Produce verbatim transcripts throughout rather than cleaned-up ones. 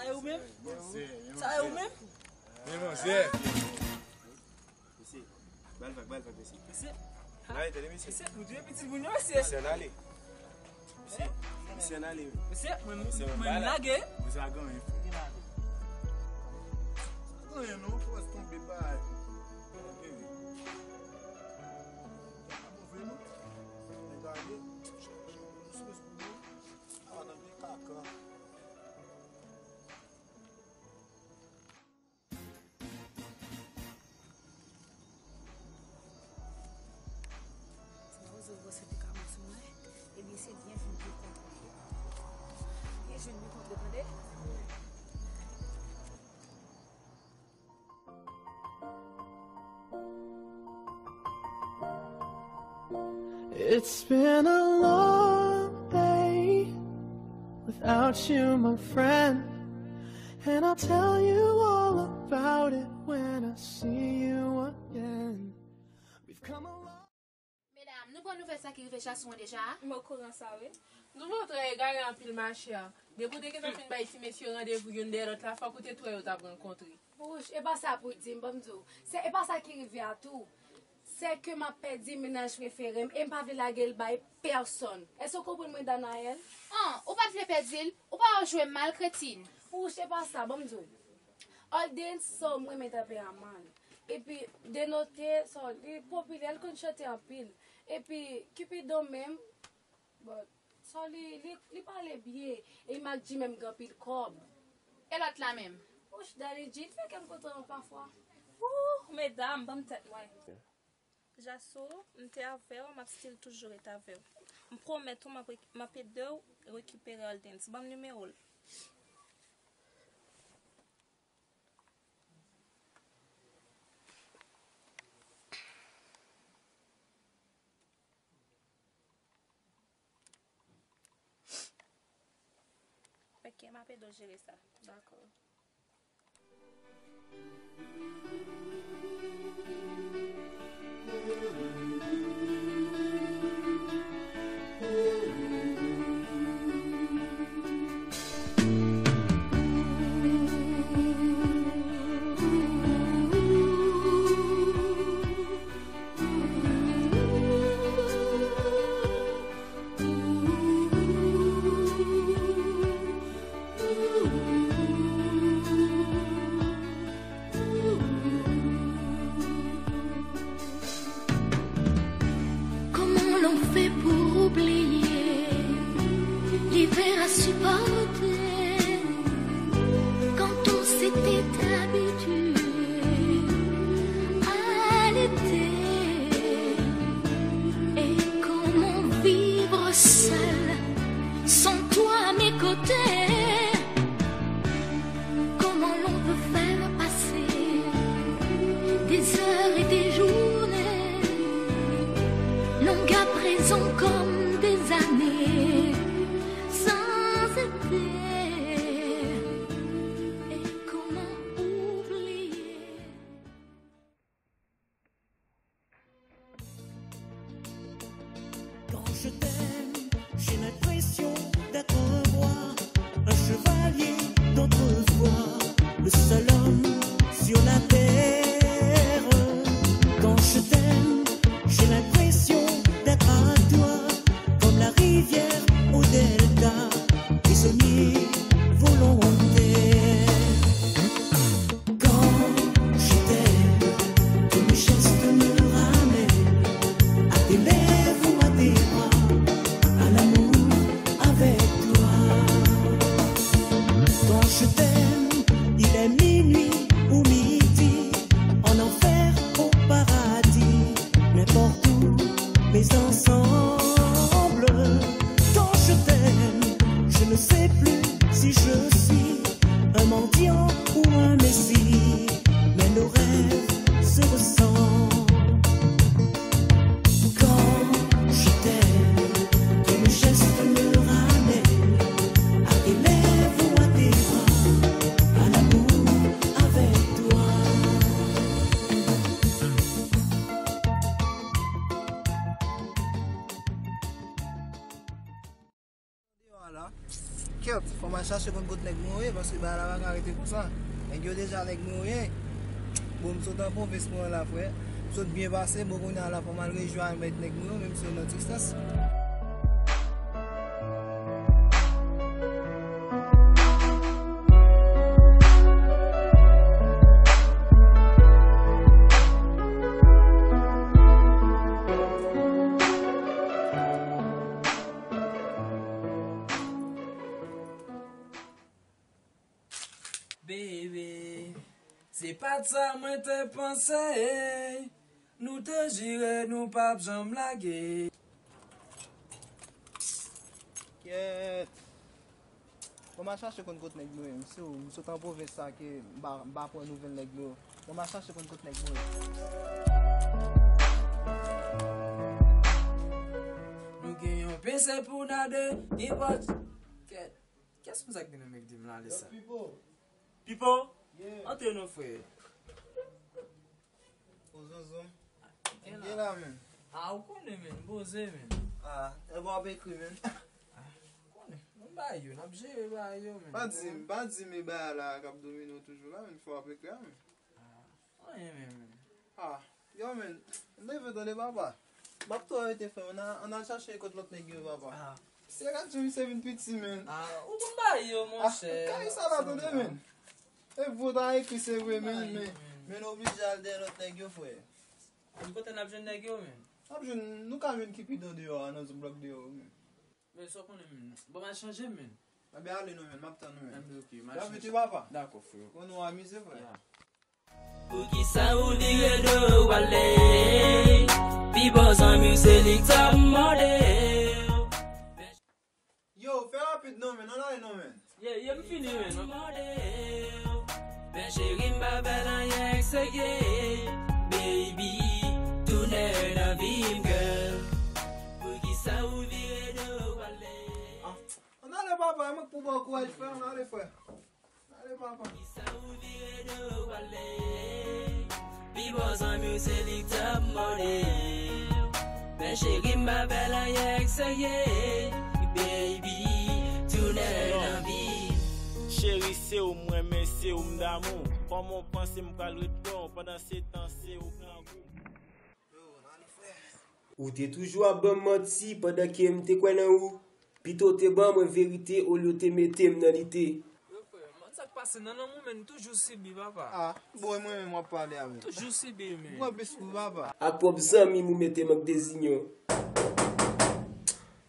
Sa e ou menm? Sa e ou menm? Men manzè. Mesye, ba l vag, ba l vag, mesye. Mesye. Ba l tande, mesye. Mesye, nou touye pitit moun yo, mesye. Mesye, ann ale. Mesye, mesye, ann ale, wi. Mesye, mwen, mwen lage. Mesye, lage anyen, frè. Lage anyen non, fò tonbe bay. Lage anyen. Lage anyen. Lage anyen. Sa yo, zòt bò sete kamyon sou mwen. Ebyen, se byen vin pou kontre. Byen jwenn pou kontre, tande? It's been a long day without you, my friend. And I'll tell you all about it when I see you again. We've come a long Medam, nou pran nouvèl sa ki rive Jason an deja a? M okouran sa, wi. Nou montre egare anpil, machè. Depi w te gentan fin bay ti mesye yo randevou youn dèyè lòt la, fòk ou te t wè yo t ap rankontre. Wouch, e pa sa pou di m, ban m di w. Se, e pa sa ki rive a tou. Se ke m ap pèdi mennaj prefere m e m pa vle lage l bay pèsonn. Èske w konprann mwen, Danaël? An, ou pa t vle pèdi l, ou pa wè w jwe m mal, kretin. Wouch, e pa sa, ban m di w. Oldens, so, m renmen tanperaman l. Epi, Denote, so, li popilè, l konn chante anpil. Epi, Cupidon menm, bon, so, li, li, li pale byen. E Mac G menm gen anpil kòb. E lòt la menm? Wouch, Daddy G, li fè kè m kontan pafwa. Wouh, medam, ban m tèt mwen. Jaso, m te avè w, m ap still toujou ret avè w. M pwomèt ou, m ap, rek- m ap ede w rekipere Oldens. Ban m nimewo l. Ok, m ap ede w jere sa. Dakò. Comment l'on fait pour oublier l'hiver à supporter quand on s'était habitué à l'été? Et comment vivre seul sans toi à mes côtés? Comment l'on peut faire passer des heures et des journées, longues à présent comme des années, sans été? Et comment oublier? Quand je t'aime, j'ai l'impression d'être un roi, un chevalier d'autrefois, le seul homme sur la terre. Quand je t'aime, j'ai l'impression d'être à toi, comme la rivière au delta, prisonnier volontaire. Quand je t'aime, tous mes gestes me ramènent à tes lèvres ou à tes bras, à l'amour avec toi. Quand je t'aime, il est minuit ou midi, en enfer au paradis, n'importe où, mais ensemble. Quand je t'aime, je ne sais plus si je suis un mendiant ou un messie, mais nos rêves se ressemblent. Quand je t'aime, tous mes gestes me ramènent à tes lèvres ou à tes bras, à l'amour avec toi. La. Kèt, fò m al chache konn kot nèg mwen yo ye, paske bagay la pa ka rete konsa. Nèg yo deja nèg mwen yo ye. Bon, m sot an pwovens mwen la, frè. M sot byen pase, bon, kounye a la, fò m al rejwenn mèt nèg mwen yo, menm si yo nan tristès. Baby, se pa t sa mwen te panse. Nou te jire nou p ap janm lage. Kèt. Bon, m a chache konn kot nèg yo ye, m sou, m sot an pwovens sa ke m pa, m pa pran nouvèl nèg yo. Bon, m a chache konn kot nèg yo ye. Nou gen yon pese pou n a de, gen pòt. Kèt. Kiyès moun sa ki te nan men ki di m la lè sa? Pipo. Pipo? Yeah. Antre non, frè. O zonzon. Gen la, men. Ah, ou konnen, men. Poze, men. Ah, e bon, ap ekri, men. Ah, ou konnen. Nou bay yo, n ap jere bay yo, men. Pa di m, pa di m e bay la k ap domine w toujou la, men. Fò w ap ekri a, men. Ah, anyen, men, men. Ah, yo, men. M leve tande, papa. M ap tou arete, frè m. Ann al, ann al chache kot lòt nèg yo, papa. Ah. Se gad jan misye vin piti, men. Ah, ou konn bay yo, monchè. Ah, kay sa la, tande, men. E pou ta ekri, se vre, men, men, men nou oblije al dèyè lòt nèg yo, frè. Kote n ap jwenn nèg yo, men? N ap jwenn, nou ka jwenn Kipido deyò a, nan zòn blòk deyò, men. Men sa w konnen, men. Bon, m al chanje, men. Anben, ale non, men, m ap tann ou, men. Anben, ok, m al chanje. Papa. Dakò, frè. Bon, nou amize, frè. Ya. Poukisa ou vire do w ale? Pi bon zanmi w se li k t ap mande w. Yo, fè rapid non, men, ann ale non, men. Ye, ye, m fini, men. Mande w. Men cheri, m pa fè l anyen k serye. Baby, tounen nan vi m, girl. Poukisa ou vire do w ale? Ah, ann ale, papa, e mwen k pou ba w kouraj, frè, ann ale, frè. Ale, papa. Sa ou vire do w ale. Pi bon zanmi w se li k t ap mande w. Men cheri, m pa fè l anyen k serye. Baby, tounen nan vi m. Cheri, se ou m renmen, se ou m damou. Kòman w panse m pral ret lwen w pandan se tan se ou grangou? Ou te toujou ap ban m manti pandan ke m te kwè nan ou. Pito w te ban mwen verite olye w te mete m nan lite. Yo, frè, m konn sa k pase nan lanmou, men m toujou sibi, papa. Ah, bon, e mwen menm w ap pale avè m. Toujou sibi, men. Pran plis kou, papa. Ak pwòp zanmi m ou mete m ak dezinyon.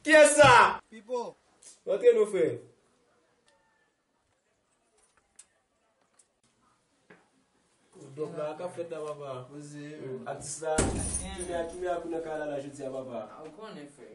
Kiyès sa? Pipo. Rantre non, frè. Dòk la, k ap fèt la, papa? Poze. Atis la, ki mè a, ki mè a pou nan kay la, la, jodi a, papa? Ah, ou konnen, frè.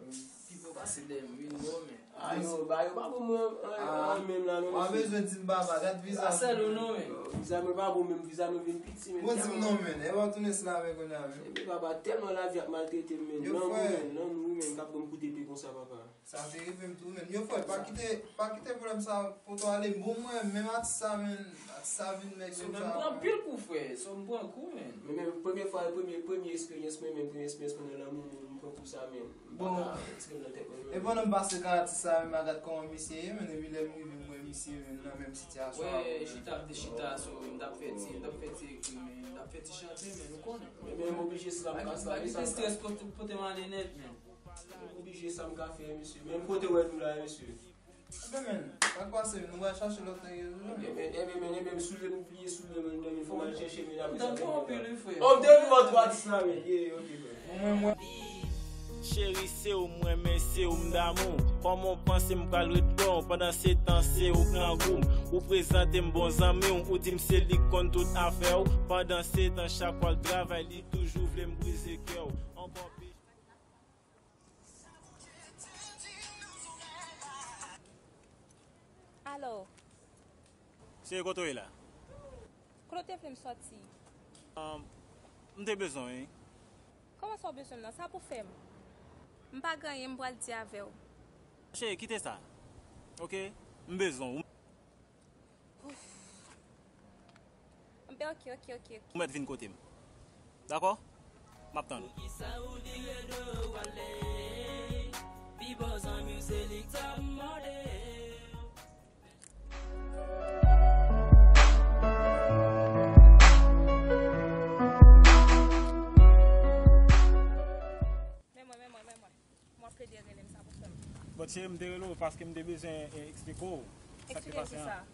Pipo pase dèyè m, vin bò, men. Ah, yo, ba, yo pa bon mwen, an, an, menm la, non, mesye. Ou pa bezwen di m, papa, gad viza m. Sèl ou non, men. Viza mwen pa bon, menm viza mwen vin piti, men. Bon, di m non, men. E w ap tounen sila, men, kounye a, men. Epi, papa, tèlman lavi ap maltrete m, men. Yo, frè. Lanmou, men, lanmou, men, k ap ban m kou depe konsa, papa. Sa te rive m tou, men. Yo, frè, pa kite, pa kite pwoblèm sa pote w ale. Bon, mwen, menm atis sa, men, atis sa vin nèg konsa. So, men, m pran anpil kou, frè. So, m pran kou, men. Men, men, premye fwa, premye, premye eksperyans mwen, men, premye eksperyans mwen nan lanmou, men, m pran kou sa, men. M pa ka retire l nan tèt mwen, men. E pandan m pase kay atis sa, men, m a gad kòman misye ye, men, epi lè m rive, m wè misye, men, nan menm sitiyasyon avè m, men. Wè, chita, m te chita, so, m t ap fè ti, m t ap fè ti ekri, men, m t ap fè ti chante, men, ou konnen. Men, men, m oblije sila m ka sa, men sa m ka. Pa kite strès pote, pote m ale nèt, men. Oblije sa m ka fè, mesye. Men m pote wè nou la, mesye. Ebyen, men, pa k pase, nou va chache lòt nèg yo toujou. Ebyen, men, ebyen, men, ebyen, soulye m, pliye soulye m anndan, men fò m al chèche medam sa. Ou tankou anpil, wi, frè. Oh, m te vin wè w tou, atis la, men. Ye, ok, frè. Mwen, mwen. Cheri, se ou m renmen, se ou m damou. Kòman w panse m pral ret lwen w pandan se tan se ou grangou m? Ou prezante m bon zanmi w, ou di m se li k konn tout afè w. Pandan se tan, chak fwa l travay, li toujou vle m brize kè w. Ankò pi- Alo. Cheri, kote w ye la? Kote w te vle m sòti? Um, m te bezwen w, wi. Kòman sa w bezwen m nan? Sa pou fè m? M pa gen anyen m pral di avè w. Cheri, kite sa. Ok? M bezwen w. Ouf. Anben, ok, ok, ok, ok. Ou mèt vin kote m. Dakò? M ap tann ou. Poukisa ou vire do w ale? Pi bon zanmi w se li k t ap mande. Cheri, m te rele w paske m te bezwen, eh, eksplike w sa k te pase an.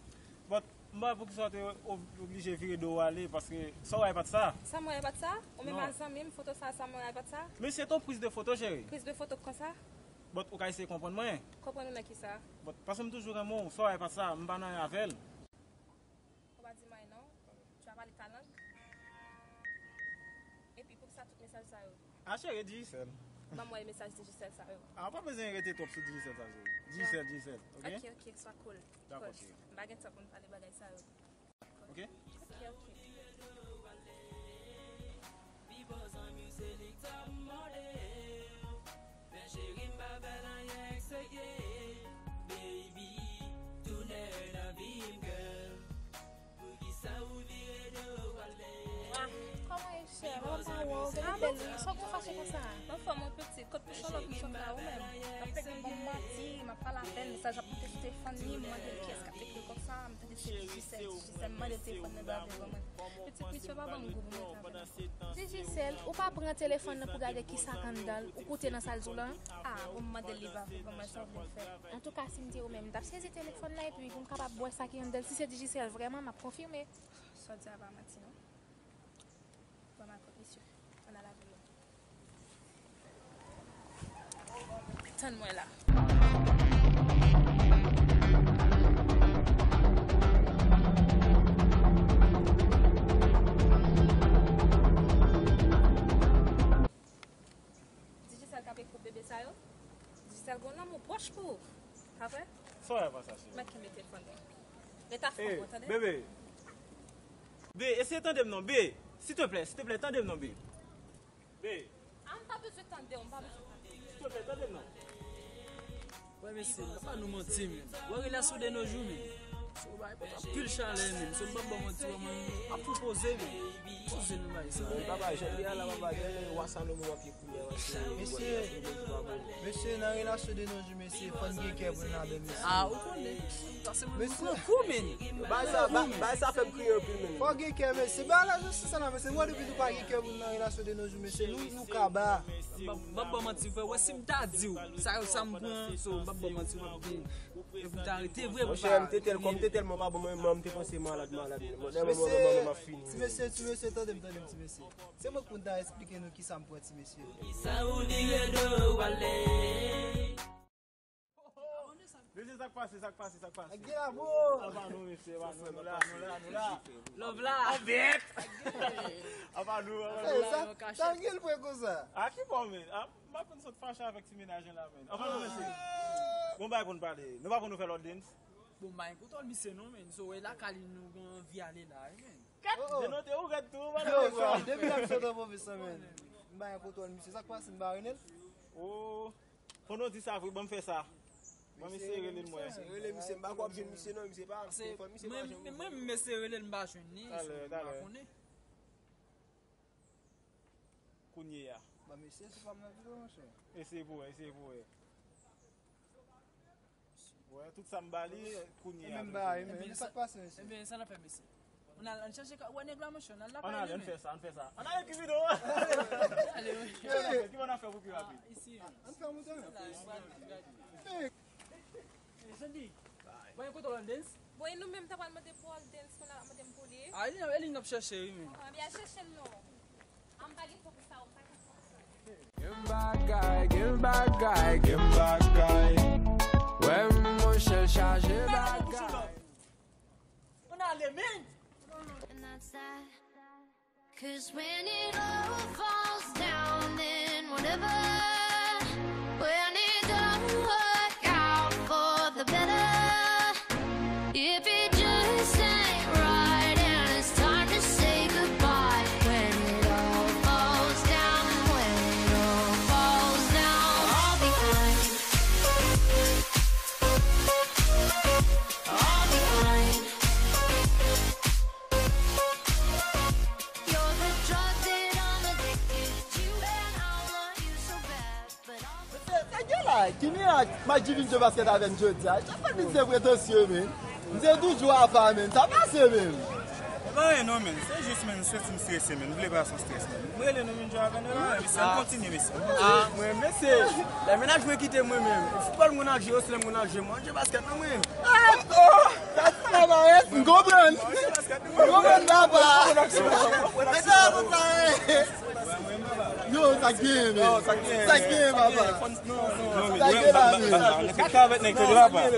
But m pa wè poukisa w te ob- oblije vire do w ale, paske sa w wè pa t sa. Sa m wè pa t sa? Ou menm a zanmi m, foto sa, sa m wè pa t sa? Men se t on priz de foto, cheri. Priz de foto konsa? But ou ka eseye konprann mwen. Konprann ou nan kisa? But paske m toujou renmen w, sa w wè pa t sa, m pa nan anyen avè l. Ou pa di m anyen non. Tu as parlé ta langue. Epi poukisa tout mesaj sa yo? A cheri, Digicel. Ban m wè mesaj Digicel sa yo. A, ou pa bezwen rete twòp sou Digicel sa, cheri. Digicel, Digicel, ok? Ok, ok, swa cool. Dakò, cheri. M pa gen tan pou m pale bagay sa yo. Ok? Ok, ok. Men cheri, m pa fè l anyen eksprè, baby, tounen nan vi m, girl. Poukisa ou vire do w ale? Wa, kòman e chè? Mwen pa wè w, gade bèl wi. Sa w gon fache konsa? Anfòm, mon piti, kot pou Chalòt m sot la, ou menm? N ap pede ban m manti, m ap pale avè l, mesaj ap monte sou telefòn li, m mande l kiyès k ap ekri konsa, m tande se Digicel, Digicel, m mande l telefòn nan, l pa vle ban mwen. Pitit misye pa ban m gou pou mwen travay. Digicel, ou pa pran telefòn nan pou gade kisa k anndan l, ou koute nan sa l di w lan? A, bon, m mande l, li pa vle ban mwen, sa w vle m fè? Antouka, si m te ou menm, m t ap sezi telefòn nan epi pou m kapab wè sa ki anndan l. Si se Digicel vrèman, m ap konfime. Sa w di a pa manti non. Ban m al kot misye. Ann al avè l. Tann mwen la. Digicel k ap ekri bebe sa yo. Digicel gon lanmou pwòch pou ou. Pa vre? Sa w ap pase, cheri? Mèt kenbe telefòn nan. Ret a fon, tande? Bebe. Be, eseye tande m non, Be. Silteplè, silteplè, tande m non, Be. Be. A, m pa bezwen tande w, m pa bezwen tande w. Silteplè, tande m non. Wè, mesye, n ap ba nou manti, men. Wè, relasyon de nos jours, men. Se yon bagay pote anpil chalè, men. Se m p ap ba w manti, wè, mwen, m ap fè poze, men. Poze nou bay sa. Papa, jan li a la, papa, jan wa Salomon ap ye kounye a, mesye. Mesye, nan relasyon de nos jours, mesye, fò n gen kè pou n ladan, mesye. A, ou konnen. Sa se mwen ki pran kou, men. Bay sa, bay sa fè m kriye anpil, men. Fò gen kè, mesye. Bay la, se sa la, mesye. Mwen, depi nou pa gen kè pou n nan relasyon de nos jours, mesye, nou, nou kaba. M p ap, m p ap ba w manti, frè. Wè, si m ta di w, sa yo, sa m pran, so, m p ap ba w manti, w ap gen. Epi m ta rete vre pou m pa. Monchè, m te tèl, kòm m te tèlman pa bon, mwen, mwen, m te panse malad, malad. Mwen, mwen, mwen, mwen, m ap fini. Ti mesye, ti mesye, tande m, tande m, ti mesye. Se mwen k pou n ta eksplike nou kisa m pran, ti mesye. Sa ou vire do w ale. Mesye, sa k pase, sa k pase, sa k pase? Ak gen la, bro. Apa nou, mesye, apa nou, nou la, nou la, nou la. Love la. Apa nou, apa nou. Sa, sa gen l pran konsa? A ki bò, men? A, m pa konn sot fache avèk ti mennaj la, men. Apa nou, mesye? Bon, bay pou n pale. Nou pa konn nou fè lòt dance? Bon, bay kontwòl misye non, men. So, e lakay li nou gen anvi ale la, wi, men. Denote ou rèd tou, pa nan. Depi l ap sot an pwofesè, men. M bay kontwòl misye. Sa k pase, m pa rele l? Oh. Pandan w di sa vre, ban m fè sa. Ban m eseye rele l mwen. Rele misye, m pa kwè w ap jwenn misye non, misye pa, fò misye pa janm ouvri. Mwen, mwen, m eseye rele l, m pa jwenn li, so m pa konnen. Kounye a. Ban m eseye, se pa m nan vide, monchè. Eseye pou wè, eseye pou wè. Wè, tout sa m ba li, kounye a. E menm bagay, men sa k pase, mesye? Ebyen, sa n ap fè, mesye? Ann al, ann chache ka, wè nèg la, monchè, ann al lakay li, men. Ann al, ann fè sa, ann fè sa. Ann al epi videyo. Ale, wi. Ki bò n ap fè pou pi rapid? Isi, men. Ann fè yon moute, men. Hey, Sandy, bon, kote w al dance? Bon, e nou menm ta pral mande pou al dance, kounye a l ap mande m pou li. A, e li, e li n ap chèche, wi, men. A, byen, al chèche l non. Gen bagay, gen bagay, gen bagay. Wè, monchè, chaje bagay. Ann ale, men! And that's that. 'Cause when it all falls down, then whatever. When it don't work out for the better. If it just ain't right and it's time to say goodbye, when it all falls down, when it all falls down, I'll be fine. I'll be fine. You're the drug that I'm addicted to, and I want you so bad. Mesye, sa gen la, Kimi ak Mike Divine jwe baskèt avè m jodi a. Chak fwa misye pretansye, men. Misye toujou afa, men. Sa pase, men. E pa anyen non, men. Se jis, men, m santi m strese, men. M vle pase yon strès, men. M rele nou, men, Joe avè nou la, men, mesye, ann kontinye, mesye. Mwen, mesye, lè mennaj mwen kite mwen, men, se pa l moun ak je yo, se lè moun ak je mwen. Ann je basket non, mwen. M konprann. M konprann, papa. Yo, sa k genyen, men? Sa k genyen, papa? Sa k genyen, men?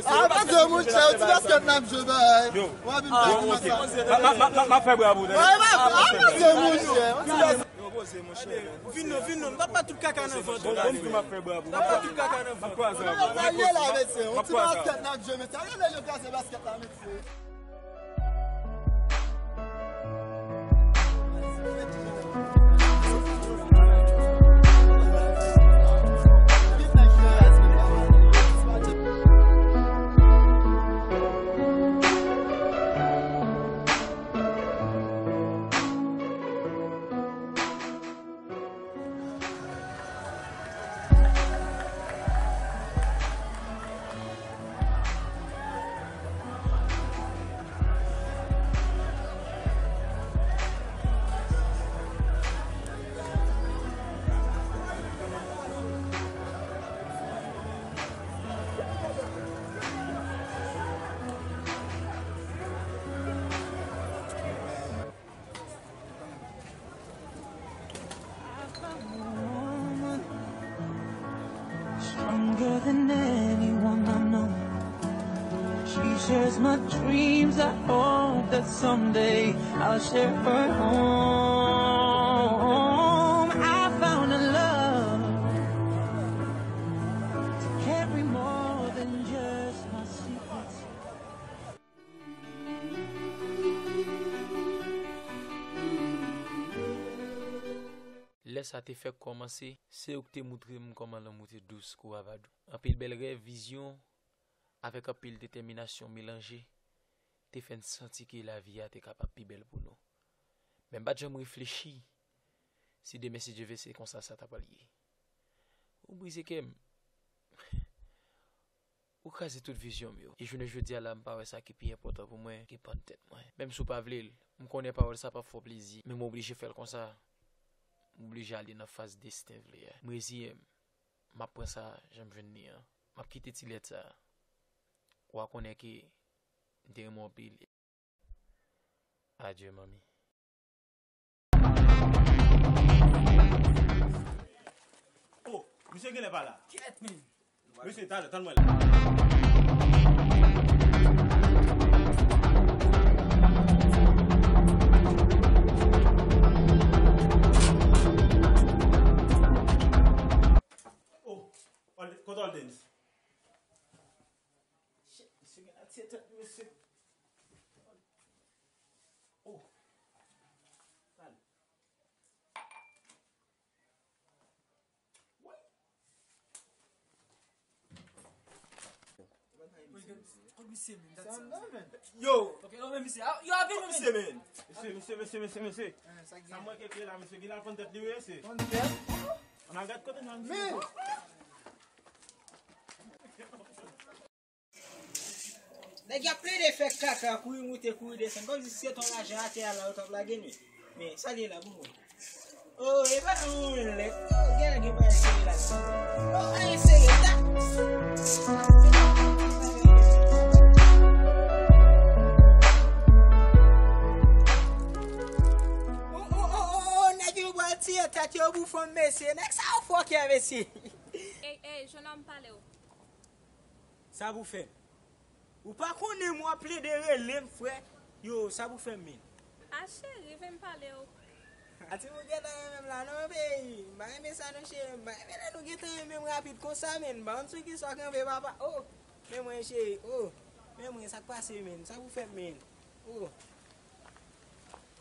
Ah, pa di mouche, yon ti basket n ap jwe, bay. Yo. W ap vin fè kòman sa? M ap fè bra pou ou, tande. Ah, pa di mouche, yon ti basket. Yo, poze, monchè. Vin non, vin non, m pa pa tout kaka nan vant ou la. Bon, m ap fè bra pou ou. M pa pa tout kaka nan vant ou. M ap kwaze avè w. Sa ye la, mesye? Yon ti basket n ap jwe, mesye. Gade lè yo kraze basket la, mesye. Stronger than anyone I know. She shares my dreams. I hope that someday I'll share her home. I found a love to carry more than just my secrets. Lè sa te fèk kòmanse, se ou ki te moutre m kòman lanmou te dous kou avadou. Anpil bèl rèv, vizyon, avèk anpil detèminasyon melanje, te fè n santi ke lavi a te kapab pi bèl pou nou. Men m pa t janm reflechi si demen, si Dye vle, se konsa sa ta pral ye. Ou brize kè m. Ou kraze tout vizyon m yo. E jounen jodi a la, m pa wè sa ki pi enpòtan pou mwen ke pann tèt mwen. Menm si w pa vle l, m konnen pawòl sa p ap fè w plezi, men m oblije fè l konsa. M oblije ale nan faz desten vle a. M reziyen m. M ap pran sa jan m jwenn li an. M ap kite ti lèt sa. W a konnen ke m te renmen w anpil. Adye, manmi. Oh, misye genlè pa la. Kèt, men. Mesye, talè, tann mwen la. Oh, Holden, kote Holden? Shit, misye gen atye tèt, mesye. Oh. Talè. Yo! Ok, non, men misye. Ah, yo, avè nou, men. Misye, men. Mesye, mesye, mesye, mesye, mesye. Sa mwen ke kle la, mesye. Gen al pann tèt li, wi, mesye. Pann tèt? Ann al gad kote nou, mesye. Men! Nèg y ap plede fè kaka, kouri moute, kouri desann, kòmsi si se t on lajan atè a la yo t ap lage nou. Men, sa li ye la pou mwen? Oh, e pa nou menm lèt. Oh, gen lè gen bagay serye la. Oh, anyen serye, ta. Oh, oh, oh, oh, oh, nèg yo pral tiye tèt yo pou fanm, mesye. Nèg sa yo fòkè, mesye. Ey, ey, jennonm, pale w. Sa pou fè m? Ou pa konnen m w ap plede rele m, frè. Yo, sa pou fè m, men? A cheri, vin pale w. A ti moun gentan renmen m la, non, baby. M pa renmen sa, non, cheri. M pa renmen lè nou gentan renmen m rapid konsa, men. M pa konn sou kisa w kanpe, papa. Oh, men mwen, cheri. Oh, men mwen, sa k pase, men? Sa pou fè m, men? Oh.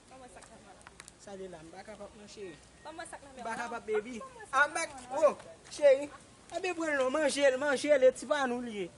Ban mwen sa k nan men w la. Sa li la, m pa kapab non, cheri. Ban mwen sa k nan men w la. M pa kapab, baby. Ah, m pa, oh, cheri. Anben pran l non, manje l, manje l, e ti pa nou li ye.